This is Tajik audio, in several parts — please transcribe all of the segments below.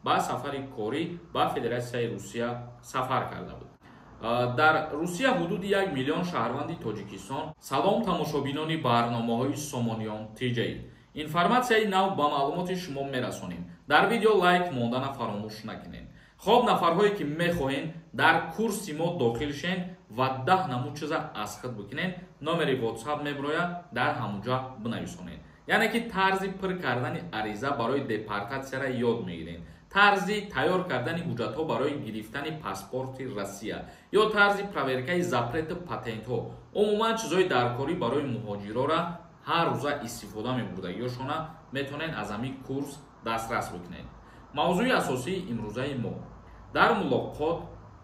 Ба сафари корӣ ба Федератсияи Русия сафар карда буд. Дар Русия ҳудуди 1 миллион шаҳрванди Тоҷикистон. Салом, тамошобинони барномаҳои Сомониён ТҶ. Информатсияи нав ба маълумоти шумо мерасонем. Дар видео лайк мондана фаромӯш накунед. Хоб, нафарҳое ки мехоҳед дар курси мо дохил шен ва 10 намуд чиза аз худ бикунед, номери WhatsApp мебирояд, дар ҳамунҷа бинависонед. Яъне ки тарзи пур кардани ариза барои депортатсияра ёд мегиред, тарзи тайёр кардани ҳуҷҷатҳо барои гирифтани паспорти Россия ё тарзи проверкаи запрету патентҳо, умуман чизҳои даркорӣ барои муҳоҷирора ҳар рӯза истифода мебурдагиёшона метавонед аз ҳамин курс дастрас бикунед. Мавзӯи асосии имрӯзаи мо: дар мулоқот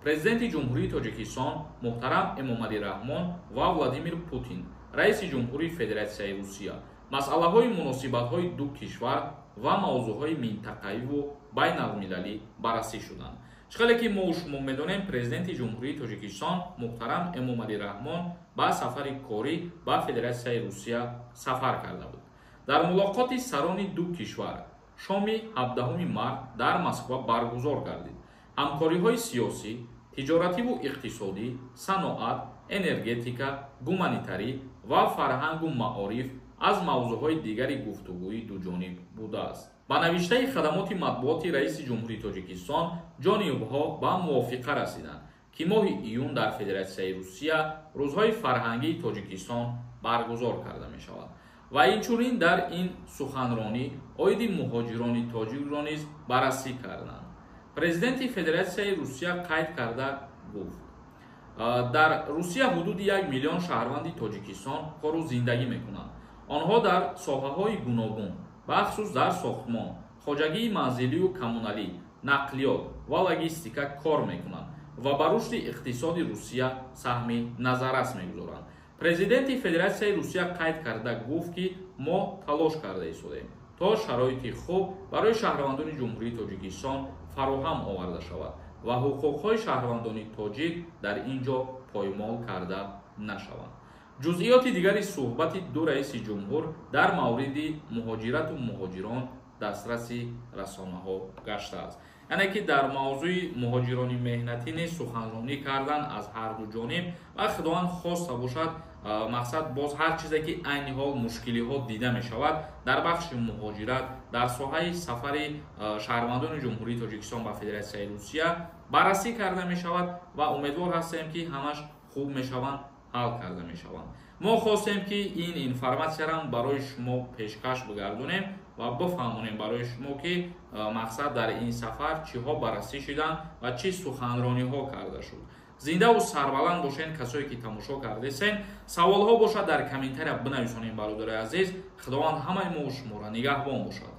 Президенти Ҷумҳурии Тоҷикистон муҳтарам Эмомалӣ Раҳмон ва Владимир Путин, раиси ҷумҳури Федератсияи Русия, масъалаҳои муносибатҳои ду кишвар ва мавзӯъҳои минтақавиву байналмилалӣ баррасӣ шуданд. Чӣ хеле ки мо шумо медонем, Президенти Ҷумҳурии Тоҷикистон муҳтарам Эмомалӣ Раҳмон ба сафари корӣ ба Федератсияи Русия сафар карда буд. Дар мулоқоти сарони ду кишвар шоми 17 март дар Москва баргузор гардид, ҳамкориҳои сиёсӣ, тиҷоративу иқтисодӣ, саноат, энергетика, гуманитарӣ ва фарҳангу маориф аз мавзӯъҳои дигари гуфтугӯи дуҷониб будааст. Ба навиштаи хадамоти матбуоти раиси ҷумҳурии Тоҷикистон, ҷонибҳо ба мувофиқа расиданд, ки моҳи июн дар Федератсияи Русия Рӯзҳои фарҳангии Тоҷикистон баргузор карда мешавад. Ва инчунин дар ин суханронӣ оиди муҳоҷирони тоҷикро низ баррасӣ карданд. Президенти Федератсияи Русия қайд карда гуфт: дар Русия ҳудуди 1 миллион шаҳрванди Тоҷикистон кору зиндагӣ мекунанд. Онҳо дар соҳаҳои гуногун, бахусус дар сохтмон, хоҷагии манзилию коммуналӣ, нақлиёт ва логистика кор мекунанд ва ба рушди иқтисоди Русия саҳми назаррас мегузоранд. Президенти Федератсияи Русия қайд карда гуфт, ки мо талош карда истодаем, то шароити хуб барои шаҳрвандони Ҷумҳурии Тоҷикистон фароҳам оварда шавад ва ҳуқуқҳои шаҳрвандони тоҷик дар ин ҷо поймол карда нашаванд. Ҷузъиёти дигари суҳбати ду раиси ҷумҳур дар мавриди муҳоҷирату муҳоҷирон дастраси расонаҳо гаштааст. Яъне ки дар мавзӯи муҳоҷирони меҳнатӣ низ суханронӣ кардан аз ҳарду ҷониб. Ва Худованд хоста бошад, мақсад, боз ҳар чизе ки айни ҳол мушкилиҳо дида мешавад дар бахши муҳоҷират, дар соҳаи сафари шаҳрвандони Ҷумҳурии Тоҷикистон ба Федератсияи Русия баррасӣ карда мешавад ва умедвор ҳастем, ки ҳамаш хуб мешаванд, ҳал карда мешаванд. Мо хостем, ки ин информатсияро барои шумо пешкаш бигардонем ва бифаҳмонем барои шумо, ки мақсад, дар ин сафар чиҳо баррасӣ шуданд ва чӣ суханрониҳо карда шуд. Зиндаву сарбаланд бошед, касое ки тамошо кардесен. Саволҳо бошад, дар комментария бинависонем. Бародари азиз, Худованд ҳамаи мо шуморо нигаҳбон бошад.